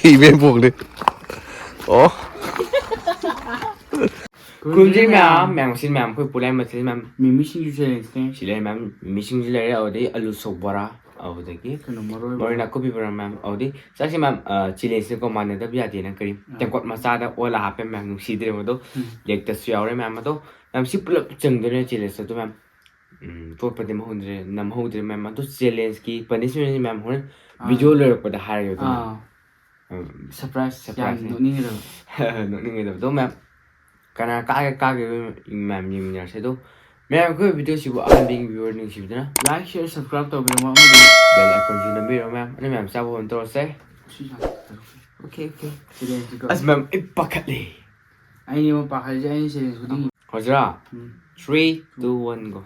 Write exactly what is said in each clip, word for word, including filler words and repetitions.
ꯏꯕꯦꯝ ꯄꯣꯛꯅꯤ꯫ ꯑꯣ꯫ ꯈꯨꯔꯨꯝꯖꯔꯤ ꯃꯌꯥꯝ, ꯃꯌꯥꯝ ꯉꯁꯤ ꯃꯌꯥꯝ ꯑꯩꯈꯣꯏ ꯄꯨꯂꯥꯏ ꯃꯊꯦꯜ ꯃꯌꯥꯝ꯫ ꯃꯤꯃꯤ ꯁꯤꯡꯖꯨ ꯆꯦꯂꯦꯟꯖꯅꯦ꯫ ꯁꯤ ꯂꯩꯔꯦ ꯃꯌꯥꯝ, ꯃꯤꯃꯤ ꯁꯤꯡꯖꯨ ꯂꯩꯔꯦ, ꯑꯗꯨꯗꯒꯤ ꯑꯂꯨ ꯁꯣꯛ ꯕꯣꯔꯥ, ꯑꯗꯨꯗꯒꯤ ꯀꯩꯅꯣ ꯃꯔꯣꯏ ꯃꯔꯣꯏ ꯕꯣꯔꯥ꯫ ꯅꯥꯀꯨꯞꯄꯤ ꯕꯣꯔꯥ ꯃꯌꯥꯝ, ꯑꯗꯨꯗꯒꯤ ꯆꯥꯛꯁꯦ ꯃꯌꯥꯝ, ꯑ, ꯆꯦꯂꯦꯟꯖꯅꯤꯀꯣ, ꯃꯥꯟꯅꯗꯕ ꯌꯥꯗꯦꯅ ꯀꯔꯤ ꯑꯥ꯫ ꯇꯦꯡꯀꯣꯠ ꯃꯆꯥꯗ ꯑꯣꯜꯂ ꯍꯥꯞꯄꯦ ꯃꯌꯥꯝ, ꯅꯨꯡꯁꯤꯗ꯭ꯔꯦ ꯃꯗꯣ꯫ ꯎꯝ꯫ ꯂꯦꯛꯇꯁꯨ ꯌꯥꯎꯔꯦ ꯃꯌꯥꯝ ꯑꯗꯣ꯫ ꯃꯌꯥꯝ ꯁꯤ ꯄꯨꯂꯞ ꯆꯪꯗꯣꯏꯅꯦ ꯆꯦꯂꯦꯟꯖꯇ ꯑꯗꯨ ꯃꯌꯥꯝ꯫ ꯎꯝ, ꯇꯣꯠꯄꯗꯤ ꯃꯍꯨꯠ ꯅꯝꯍꯧꯗ꯭ꯔꯦ ꯃꯌꯥꯝ꯫ ꯑꯗꯨ ꯆꯦꯂꯦꯟꯖꯀꯤ ꯄꯅꯤꯁꯃꯦꯟꯁꯤ ꯃꯌꯥꯝ ꯍꯣꯔꯦꯟ ꯑꯥ꯫ ꯚꯤꯗꯤꯑꯣ ꯂꯣꯏꯔꯛꯄꯗ ꯍꯥꯏꯔꯒꯦ ꯑꯗꯨꯅ꯫ ꯑꯥ꯫ ꯎꯝ, ꯁꯔꯄ꯭ꯔꯥꯏꯖ ꯌꯥꯝ ꯁꯔꯄ꯭ꯔꯥꯏꯖꯅꯦ꯫ ꯅꯣꯛꯅꯤꯡꯒꯗꯕ꯫ ꯅꯣꯛꯅꯤꯡꯒꯗꯕ꯫ ꯑꯗꯣ ꯃꯌꯥꯝ, ꯀꯅꯥ ꯀꯥꯒꯦ ꯀꯥꯒꯦ ꯃꯌꯥꯝ ꯌꯦꯡꯃꯤꯟꯅꯔꯁꯦ꯫ ꯑꯗꯣ ꯃꯌꯥꯝ ꯑꯩꯈꯣꯏ ꯚꯤꯗꯤꯑꯣꯁꯤꯕꯨ ꯑꯍꯥꯟꯕ ꯌꯦꯡꯕꯤꯌꯨ ꯅꯨꯡꯁꯤꯕꯤꯗꯨꯅ꯫ Like, share, subscribe ꯇꯧꯕꯤꯔꯝꯃꯣ ꯑꯃꯗꯤ bell icon ꯁꯨ ꯅꯝꯕꯤꯔꯝꯃꯣ ꯃꯌꯥꯝ꯫ ꯑꯗꯨ ꯃꯌꯥꯝ ꯆꯥꯕ ꯍꯣꯟ ꯇꯧꯔꯁꯦ꯫ ꯁꯤ ꯁꯥꯟꯅ-, okay, okay꯫ Challenge ꯀꯣ꯫ ꯑꯁ ꯃꯌꯥꯝ ꯑꯩ ꯄꯥꯈꯠꯂꯦ꯫ ꯑꯩꯅꯦ ꯑꯃ ꯄꯥꯈꯠꯂꯤꯁꯦ, ꯑꯩꯅ challenge ꯈꯨꯗꯤꯡꯒꯤ꯫ ꯍꯧꯖꯤꯔꯥ? ꯎꯝ꯫ Three, two, one, go꯫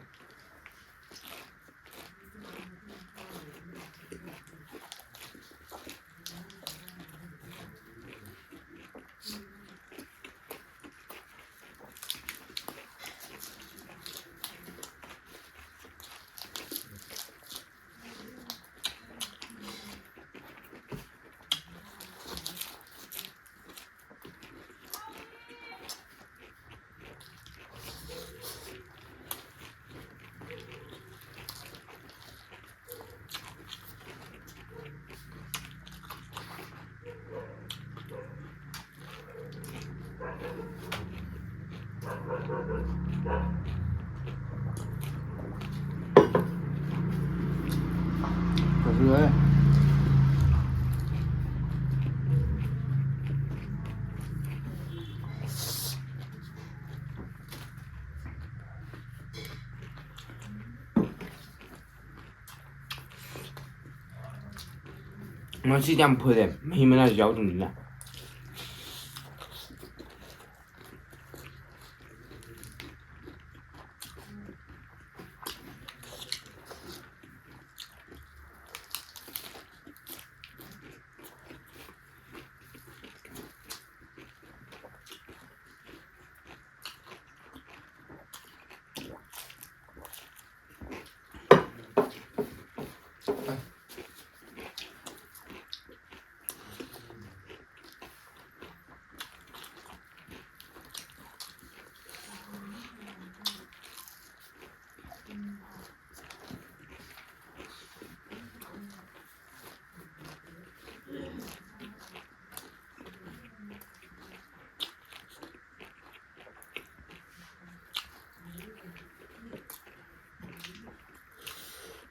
ꯉꯁꯤꯗꯤ ꯌꯥꯝ ꯐꯨꯜꯂꯦ, ꯃꯍꯤ ꯃꯅꯥꯏꯁꯨ ꯌꯥꯎꯗꯕꯅꯤꯅ꯫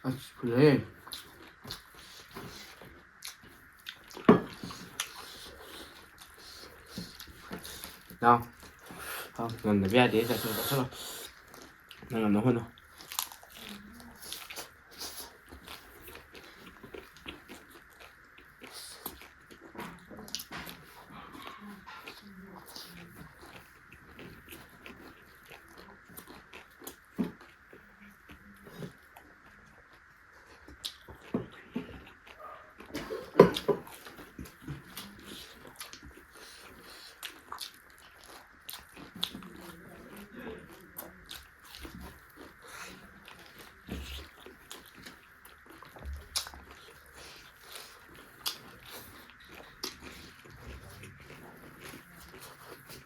ꯑꯁ, ꯐꯨꯜꯂꯦꯍꯦ꯫ ꯅꯥꯎ꯫ ꯅꯥꯎ, ꯉꯝꯗꯕ ꯌꯥꯗꯦ꯫ ꯆꯠꯁꯤꯜꯂꯣ, ꯆꯠꯁꯤꯜꯂꯣ꯫ ꯅꯪ ꯉꯝꯅꯕ ꯍꯣꯠꯅꯧ꯫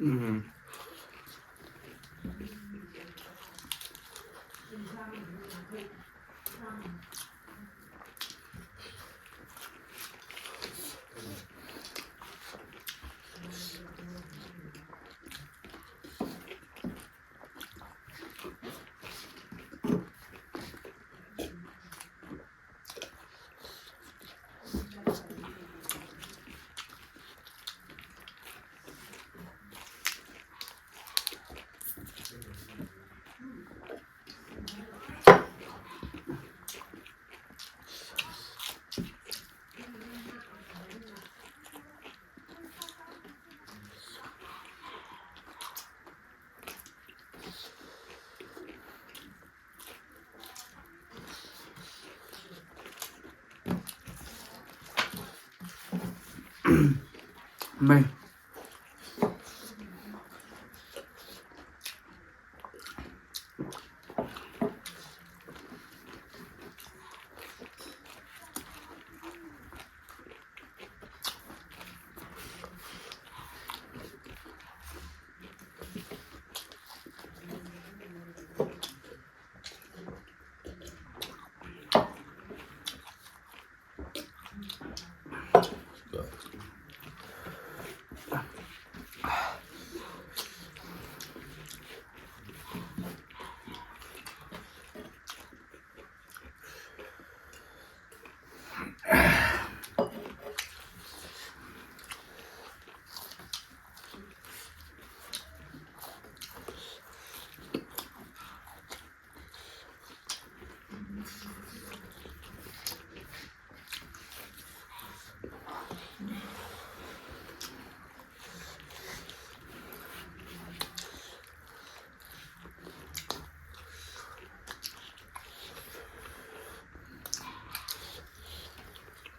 ꯎꯝ꯫ ꯃꯩ꯫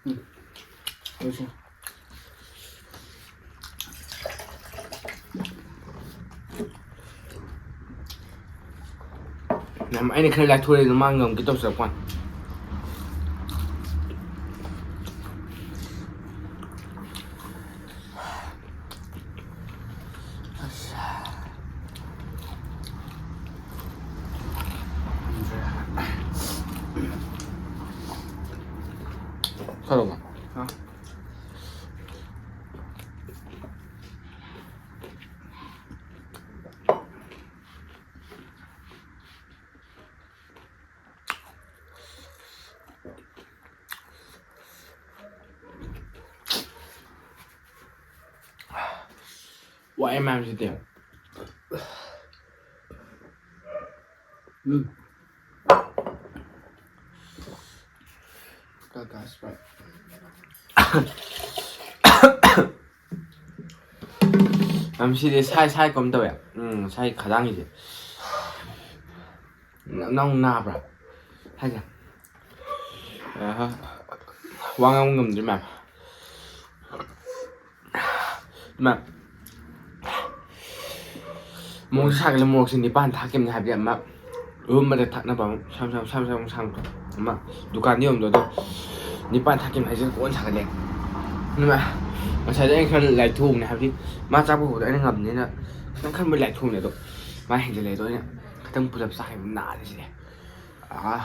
ꯎꯝ꯫ ꯂꯣꯏꯁꯤ꯫ ꯌꯥꯝ ꯑꯩꯅ ꯈꯔ ꯂꯥꯏꯊꯣꯔꯛꯑꯦ ꯑꯗꯨ ꯃꯥ ꯉꯝꯒꯦ ꯇꯧꯁꯜꯂꯛꯄ ꯋꯥꯅꯤ꯫ ꯈꯔ ꯂꯧꯕ꯫ ꯍꯥ? ꯋꯥꯏ ꯃꯌꯥꯝꯁꯤꯗꯤ꯫ ꯎꯝ꯫ ꯀꯀꯥ Sprite꯫ ꯌꯥꯝ ꯁꯤꯗꯤ ꯁꯥꯏ ꯁꯥꯏ ꯀꯝ ꯇꯧꯋꯦ꯫ ꯎꯝ, ꯁꯥꯏ ꯈꯗꯥꯡꯒꯤꯁꯦ꯫ ꯅꯪ ꯅꯥꯕ꯭ꯔꯥ? ꯍꯥꯏꯁꯦ꯫ ꯑꯍ꯫ ꯋꯥ ꯉꯥꯡꯕ ꯉꯝꯗ꯭ꯔꯤ ꯃꯌꯥꯝ꯫ ꯃꯌꯥꯝ꯫ ꯃꯣꯔꯣꯛꯁꯦ ꯁꯥꯒꯠꯂꯦ, ꯃꯣꯔꯣꯛꯁꯦ ꯅꯤꯄꯥꯟ ꯊꯥꯛꯈꯤꯕꯅꯦ ꯍꯥꯏꯕꯗꯤ ꯑꯃ ꯂꯨꯝꯕꯗ ꯊꯛꯅꯕ ꯑꯃ ꯁꯝ ꯁꯝ ꯁꯝ ꯁꯝ ꯁꯝ ꯑꯃ ꯗꯨꯀꯥꯟꯗ ꯌꯣꯟꯕꯗꯣ ꯑꯗꯣ ꯅꯤꯄꯥꯟ ꯊꯥꯛꯈꯤꯕꯅꯦ ꯍꯥꯏꯁꯦ ꯀꯣꯟ ꯁꯥꯒꯠꯂꯦ꯫ ꯑꯗꯨꯅ ꯉꯁꯥꯏꯗ ꯑꯩꯅ ꯈꯔ ꯂꯥꯏꯊꯣꯛꯎꯕꯅꯦ ꯍꯥꯏꯕꯗꯤ ꯃꯥ ꯆꯥꯛꯄ ꯍꯧꯕꯗ ꯑꯩꯅ ꯉꯝꯅꯤꯅ ꯈꯤꯇꯪ ꯈꯟꯕ ꯂꯥꯏꯊꯣꯛꯎꯕꯅꯦ ꯑꯗꯣ ꯃꯥ ꯍꯦꯟꯖꯜꯂꯛꯑꯦ ꯑꯗꯣ ꯑꯩꯅ ꯈꯤꯇꯪ ꯄꯨꯂꯞ ꯆꯥꯈꯤꯕ ꯅꯥꯔꯦ ꯁꯤꯗꯤ꯫ ꯑꯥ꯫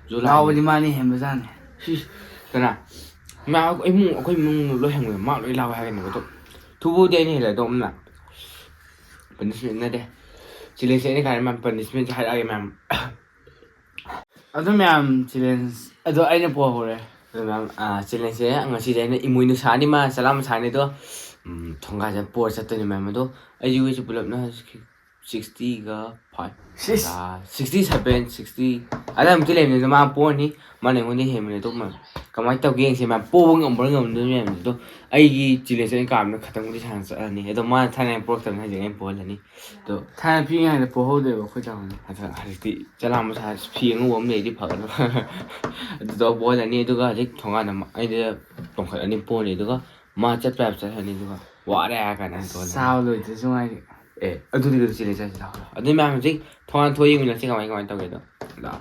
ꯖꯨꯂꯥꯏ꯫ ꯂꯥꯎꯕꯗꯤ ꯃꯥꯅ ꯍꯦꯟꯕꯖꯥꯠꯅꯤ꯫ ꯁꯤꯁ꯫ ꯀꯅꯥ? ꯃꯥ ꯏꯃꯨꯡ ꯑꯩꯈꯣꯏ ꯏꯃꯨꯡ ꯂꯣꯏ ꯍꯪꯕꯗ ꯃꯥ ꯂꯣꯏ ꯂꯥꯎꯋꯦ ꯍꯥꯏꯒꯅꯦꯕ ꯑꯗꯣ ꯊꯨꯕꯨꯗꯤ ꯑꯩꯅ ꯍꯦꯜꯂꯦ ꯑꯗꯣ ꯑꯃꯅ ꯄꯅꯤꯁꯃꯦꯟ ꯅꯠꯇꯦ꯫ ꯆꯦꯂꯦꯟꯖꯁꯦ ꯑꯩꯅ ꯀꯥꯏꯅ ꯃꯌꯥꯝ ꯄꯅꯤꯁꯃꯦꯟꯁꯦ ꯍꯥꯏꯔꯛꯑꯒꯦ ꯃꯌꯥꯝ꯫ ꯑꯗꯨ ꯃꯌꯥꯝ ꯆꯦꯂꯦꯟꯖ ꯑꯗꯣ ꯑꯩꯅ ꯄꯣꯍꯧꯔꯦ꯫ ꯑꯗꯣ ꯃꯌꯥꯝ, ꯑꯥ, ꯆꯦꯂꯦꯟꯖꯁꯦ ꯉꯁꯤꯗꯤ ꯑꯩꯅ ꯏꯃꯣꯏꯅꯨ ꯁꯥꯅꯤ, ꯃꯥ ꯆꯂꯥꯝ ꯁꯥꯅꯤ ꯑꯗꯣ, ꯎꯝ, ꯊꯣꯡꯒꯥꯁꯦ ꯄꯣꯔ ꯆꯠꯇꯣꯏꯅꯦ ꯃꯌꯥꯝ꯫ ꯑꯗꯣ ꯑꯩꯒꯤ ꯋꯦꯠꯁꯦ ꯄꯨꯂꯞꯅ ꯍꯧꯖꯤꯛ ꯁꯤꯛꯁꯇꯤꯒ ꯐꯥꯏꯚ, ꯁꯤꯁ꯫ ꯑꯥ, ꯁꯤꯛꯁꯇꯤ ꯁꯚꯦꯟ, ꯁꯤꯛꯁꯇꯤ ꯑꯗꯥꯏꯃꯨꯛꯇꯤ ꯂꯩꯕꯅꯤ ꯑꯗꯣ ꯃꯥ ꯄꯣꯔꯅꯤ꯫ ꯃꯥꯅ ꯑꯩꯉꯣꯟꯗ ꯍꯦꯟꯕꯅꯦ ꯑꯇꯣꯞꯄ ꯃꯌꯥꯝ꯫ ꯀꯃꯥꯏꯅ ꯇꯧꯒꯦ ꯌꯦꯡꯁꯦ, ꯃꯌꯥꯝ ꯄꯣꯕ ꯉꯝꯕ꯭ꯔꯥ ꯉꯝꯗꯕ ꯃꯌꯥꯝꯗꯣ꯫ ꯑꯗꯣ ꯑꯩꯒꯤ ꯆꯦꯂꯦꯟꯖ ꯑꯩꯅ ꯀꯥꯕꯅ ꯈꯇꯪꯕꯨꯗꯤ ꯁꯥꯟꯅ ꯆꯠꯂꯅꯤ꯫ ꯑꯗꯣ ꯃꯥꯅ ꯊꯥꯏꯅ ꯄꯣꯔꯛꯇꯕꯅꯤ ꯍꯥꯏꯁꯦ ꯑꯩꯅ ꯄꯣꯍꯜꯂꯅꯤ꯫ ꯑꯗꯣ ꯊꯥꯏꯅ ꯄꯤꯛꯏꯉꯩꯗ ꯄꯣꯍꯧꯗꯦꯕ ꯑꯩꯈꯣꯏ ꯇꯥꯃꯣꯅ꯫ ꯍꯧꯖꯤꯛ-, ꯍꯧꯖꯤꯛꯇꯤ ꯆꯂꯥꯝꯕ ꯁꯥ-, ꯐꯤ ꯑꯉꯧꯕ ꯑꯃ ꯂꯩꯔꯗꯤ ꯐꯒꯗꯕ꯫ ꯑꯗꯨꯗꯣ ꯄꯣꯍꯜꯂꯅꯤ꯫ ꯑꯗꯨꯒ ꯍꯧꯖꯤꯛ ꯊꯣꯡꯒꯥꯟꯗ ꯃ-, ꯑꯩꯗ ꯇꯣꯡꯈꯠꯂꯅꯤ, ꯄꯣꯅꯤ꯫ ꯑꯗꯨꯒ ꯃꯥ ꯆꯠꯄ ꯌꯥꯕ ꯆꯠꯈ꯭ꯔꯅꯤ꯫ ꯑꯗꯨꯒ ꯋꯥꯔꯦ ꯍꯥꯏꯔ ꯀꯥꯟꯗ ꯑꯩꯅ ꯇꯣꯛꯍꯜꯂꯅꯤ꯫ ꯆꯥꯕ ꯂꯣꯏꯗ꯭ꯔꯁꯨ ꯉꯥꯏꯔꯤ꯫ ꯑꯦ, ꯑꯗꯨꯗꯤ ꯀꯩꯅꯣ ꯆꯦꯂꯦꯟꯖ ꯆꯠꯁꯤ ꯂꯥꯛꯑꯣ꯫ ꯑꯗꯨꯏ ꯃꯌꯥꯝ ꯍꯧꯖꯤꯛ ꯊꯣꯡꯒꯥꯟ ꯊꯣꯛꯑ ꯌꯦꯡꯃꯤꯟꯅꯁꯤ ꯀꯃꯥꯏ ꯀꯃꯥꯏꯅ ꯇꯧꯒꯦꯗꯣ꯫ ꯂꯥꯛꯑꯣ꯫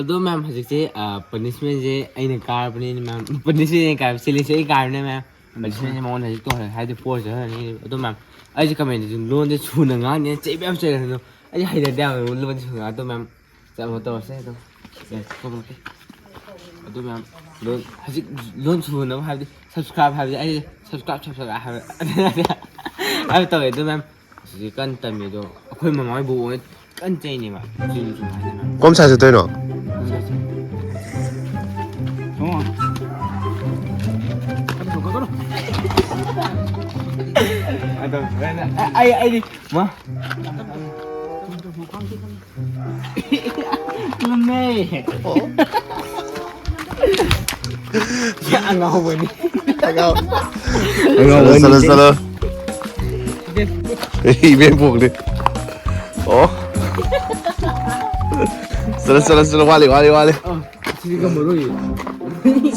ꯑꯗꯣ ꯃꯌꯥꯝ ꯍꯧꯖꯤꯛꯁꯦ, ꯑ, ꯄꯅꯤꯁꯃꯦꯟꯁꯦ ꯑꯩꯅ ꯀꯥꯔꯕꯅꯤꯅ ꯃꯌꯥꯝ, ꯄꯅꯤꯁꯃꯦꯟ ꯑꯩꯅ ꯀꯥꯔꯕ, ꯆꯦꯂꯦꯟꯖꯁꯦ ꯑꯩ ꯀꯥꯔꯕꯅꯤꯅ ꯃꯌꯥꯝ, ꯄꯅꯤꯁꯃꯦꯟꯁꯦ ꯃꯉꯣꯟꯗ ꯍꯧꯖꯤꯛ ꯇꯧꯍꯜꯂꯦ ꯍꯥꯏꯗꯤ ꯄꯣꯔ ꯆꯠꯍꯜꯂꯅꯤ꯫ ꯑꯗꯣ ꯃꯌꯥꯝ ꯑꯩꯁꯦ ꯀꯃꯦꯟꯗꯁꯨ ꯂꯣꯟꯁꯦ ꯁꯨꯅ ꯉꯥꯡꯅꯤ, ꯆꯩꯕ ꯌꯥꯝ ꯆꯩꯔꯦ ꯑꯗꯣ ꯑꯩ ꯍꯩꯅꯗꯦ ꯍꯥꯏꯕ ꯂꯣꯟꯁꯦ ꯁꯨꯅ ꯉꯥꯡ-, ꯑꯗꯣ ꯃꯌꯥꯝ ꯆꯠꯅꯕ ꯇꯧꯔꯁꯦ꯫ ꯑꯗꯣ ꯁꯦ, ꯊꯣꯛꯂꯛꯀꯦ꯫ ꯑꯗꯨ ꯃꯌꯥꯝ ꯂꯣꯟ, ꯍꯧꯖꯤꯛ ꯂꯣꯟ ꯁꯨꯅꯕ ꯍꯥꯏꯕꯗꯤ subscribe ꯍꯥꯏꯕꯗꯤ ꯑꯩ subscribe, subscribe ꯍꯥꯏꯕ ꯍꯥꯏꯕ ꯇꯧꯋꯦ꯫ ꯑꯗꯨ ꯃꯌꯥꯝ ꯍꯧꯖꯤꯛ ꯀꯟꯅ ꯇꯝꯃꯤ꯫ ꯑꯗꯣ ꯑꯩꯈꯣꯏ ꯃꯃꯥ ꯍꯣꯏ ꯕꯣꯛ ꯍꯣꯏ ꯀꯟꯅ ꯆꯩꯅꯦꯕ꯫ ꯆꯨꯝ ꯆꯨꯝ ꯍꯥꯏꯅ ꯃꯌꯥꯝ꯫ ꯀꯣꯝ ꯁꯥꯏ ꯆꯠꯇꯣꯏꯅꯣ? ꯊꯣꯡꯉꯣ꯫ ꯑꯗꯣ ꯍꯣꯔꯦꯟ ꯑꯩ, ꯑꯩꯗꯤ ꯃꯥ꯫ ꯉꯝꯃꯦ꯫ ꯑꯉꯥꯎꯕꯅꯤ꯫ ꯑꯉꯥꯎ-, ꯆꯠꯂꯣ, ꯆꯠꯂꯣ, ꯆꯠꯂꯣ꯫ ꯏꯕꯦꯝꯄꯣꯛꯅꯤ꯫ ꯑꯣ꯫ ꯆꯠꯂꯣ, ꯆꯠꯂꯣ, ꯆꯠꯂꯣ꯫ ꯋꯥꯠꯂꯤ, ꯋꯥꯠꯂꯤ, ꯋꯥꯠꯂꯤ꯫ ꯑ, ꯁꯤꯗꯤ ꯉꯝꯃꯔꯣꯏꯌꯦ꯫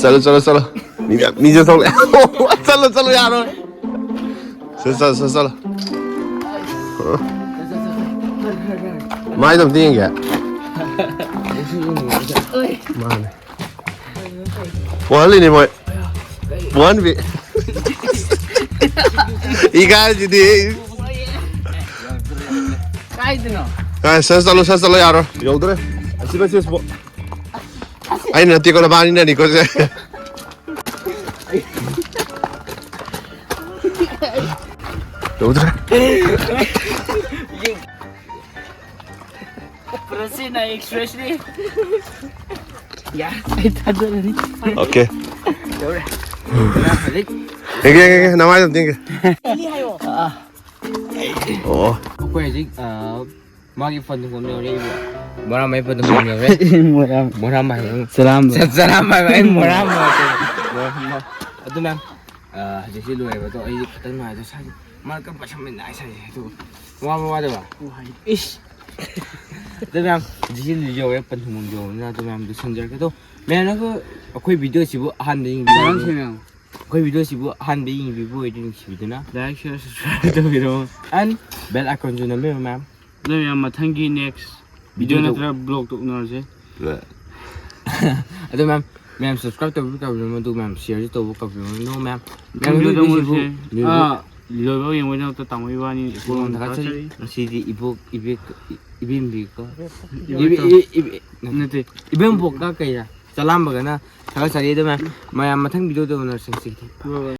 ꯆꯠꯂꯣ, ꯆꯠꯂꯣ, ꯆꯠꯂꯣ꯫ ꯃꯤ ꯃꯌꯥꯝ, ꯃꯤꯁꯨ ꯊꯣꯛꯂꯛꯑꯦ꯫ ꯆꯠꯂꯣ, ꯆꯠꯂꯣ, ꯌꯥꯔꯣꯏ꯫ ꯆꯠꯂꯣ, ꯆꯠꯂꯣ, ꯆꯠꯂꯣ, ꯆꯠꯂꯣ꯫ ꯃꯥꯏꯗꯣ ꯑꯝꯇ ꯌꯦꯡꯒꯦ꯫ ꯃꯥꯅꯦ꯫ ꯄꯣꯍꯜꯂꯤꯅꯤ ꯃꯣꯏ꯫ ꯄꯣꯍꯟꯕꯤ꯫ ꯏꯀꯥꯏꯁꯤꯗꯤ꯫ ꯀꯥꯏꯗꯅꯣ? ꯑꯦ, ꯁꯠ ꯆꯠꯂꯣ, ꯁꯠ ꯆꯠꯂꯣ, ꯌꯥꯔꯣꯏ꯫ ꯌꯧꯗ꯭ꯔꯦ꯫ ꯑꯁꯤ ꯃꯁꯤ ꯁꯤꯕꯣ꯫ ꯑꯩꯅ ꯅꯠꯇꯦꯀꯣ, ꯅꯕꯥꯅꯤꯅꯅꯤꯀꯣ ꯁꯦ꯫ ꯌꯧꯗ꯭ꯔꯦ꯫ ꯄ꯭ꯔꯁꯤꯅ ꯑꯦꯛꯁꯄ꯭ꯔꯦꯁꯅꯤ꯫ ꯌꯥ, ꯑꯩ ꯊꯥꯖꯔꯅꯤ꯫ ꯑꯣꯀꯦ꯫ ꯌꯧꯔꯦ꯫ ꯍꯧꯖꯤꯛ ꯌꯦꯡꯒꯦ, ꯌꯦꯡꯒꯦ, ꯌꯦꯡꯒꯦ, ꯅꯃꯥꯏꯗꯣ ꯑꯝꯇ ꯌꯦꯡꯒꯦ꯫ ꯑꯦꯂꯤ ꯍꯥꯏꯌꯣ꯫ ꯑꯣ꯫ ꯑꯩꯈꯣꯏ ꯍꯧꯖꯤꯛ, ꯑ, ꯃꯥꯒꯤ ꯐꯟ ꯊꯣꯡꯐꯝ ꯌꯧꯔꯛꯏꯕ꯫ ꯃꯣꯔꯥꯝ ꯑꯩ ꯄꯟꯊꯨꯡꯐꯝ ꯌꯧꯔꯦ꯫ ꯃꯣꯔꯥꯝ꯫ ꯃꯣꯔꯥꯝ ꯍꯥꯏꯕ꯫ ꯆꯔꯥꯝꯕ꯫ ꯆ-, ꯆꯔꯥꯝꯕ ꯍꯥꯏꯕ꯫ ꯑꯩ ꯃꯣꯔꯥꯝ ꯍꯥꯏꯕ꯫ ꯃꯣꯔꯥꯝ ꯍꯥꯏꯕ꯫ ꯑꯗꯨ ꯃꯌꯥꯝ, ꯑ, ꯍꯧꯖꯤꯛꯁꯤ ꯂꯣꯏꯔꯕꯗꯣ ꯑꯩ ꯈꯤꯇꯪ ꯅꯨꯡꯉꯥꯏꯇꯦ ꯁꯥꯏ꯫ ꯃꯥ ꯀꯝ ꯄꯁꯝ ꯅꯥꯏ ꯁꯥꯏ꯫ ꯑꯗꯨ ꯋꯥꯕ ꯋꯥꯗꯕ? ꯏꯁ꯫ ꯑꯗꯨ ꯃꯌꯥꯝ ꯍꯧꯖꯤꯛꯁꯤ ꯌꯧꯔꯦ, ꯄꯟꯊꯨꯡꯐꯝ ꯌꯧꯔꯕꯅꯤꯅ ꯑꯗꯨ ꯃꯌꯥꯝ ꯂꯣꯏꯁꯤꯟꯖꯔꯒꯦ꯫ ꯑꯗꯣ ꯃꯌꯥꯝꯅꯒ ꯑꯩꯈꯣꯏ ꯚꯤꯗꯤꯑꯣꯁꯤꯕꯨ ꯑꯍꯥꯟꯕ ꯌꯦꯡꯕꯤꯔꯗꯤ, ꯆꯔꯥꯝꯁꯦ ꯃꯌꯥꯝ꯫ ꯑꯩꯈꯣꯏ ꯚꯤꯗꯤꯑꯣꯁꯤꯕꯨ ꯑꯍꯥꯟꯕ ꯌꯦꯡꯕꯤꯕ ꯑꯣꯏꯔꯗꯤ ꯅꯨꯡꯁꯤꯕꯤꯗꯨꯅ like, share, subscribe ꯇꯧꯕꯤꯔꯣ꯫ And bell icon ꯁꯨ ꯅꯝꯕꯤꯔꯣ ꯃꯌꯥꯝ꯫ ꯑꯗꯨ ꯃꯌꯥꯝ ꯃꯊꯪꯒꯤ next video video ꯗ ꯅꯠꯇ꯭ꯔꯒ vlog ꯇ ꯎꯅꯔꯁꯦ꯫ ꯑꯗꯨ ꯃꯌꯥꯝ, ꯃꯌꯥꯝ subscribe ꯇꯧꯕꯤꯕ ꯀꯥꯎꯕꯤꯔꯝꯃꯣ, ꯑꯗꯨ ꯃꯌꯥꯝ share ꯁꯨ ꯇꯧꯕ ꯀꯥꯎꯕꯤꯔꯝꯃꯣ꯫ ꯃꯌꯥꯝ, ꯃꯌꯥꯝ ꯃꯊꯪ video ꯗ ꯚꯤꯗꯤꯑꯣꯁꯤꯕꯨ ꯎꯅꯔꯁꯦ꯫ ꯂꯣꯏꯕ ꯑꯥ, ꯂꯣꯏꯕ ꯌꯦꯡꯕꯒꯤꯗꯃꯛꯇ ꯇꯥꯃꯣ ꯏꯕꯥꯅꯤ ꯏꯄꯨꯔꯣꯝ ꯏꯄꯨꯔꯣꯝ ꯊꯥꯒꯠꯆꯔꯤ꯫ ꯊꯥꯒꯠꯆꯔꯤ꯫ ꯉꯁꯤꯗꯤ ꯏꯕꯣꯛ, ꯏꯕꯦꯛ, ꯏꯕꯦꯝꯕꯤꯀꯣ꯫ ꯏꯕꯦ-, ꯏꯕꯦ-, ꯏ-, ꯏꯕꯦ-, ꯅꯠꯇꯦ꯫ ꯏꯕꯦꯝꯕꯣꯛꯀ ꯀꯩꯔꯥ? ꯆꯂꯥꯝꯕꯒꯅ ꯊꯥꯒꯠꯆꯔꯤ꯫ ꯑꯗꯨ ꯃꯌꯥꯝ, ꯃꯌꯥꯝ ꯃꯊꯪ video ꯗ ꯎꯅꯔꯁꯤ ꯉꯁꯤꯒꯤꯗꯤ꯫ ꯍꯣꯏ, ꯍꯣꯏ꯫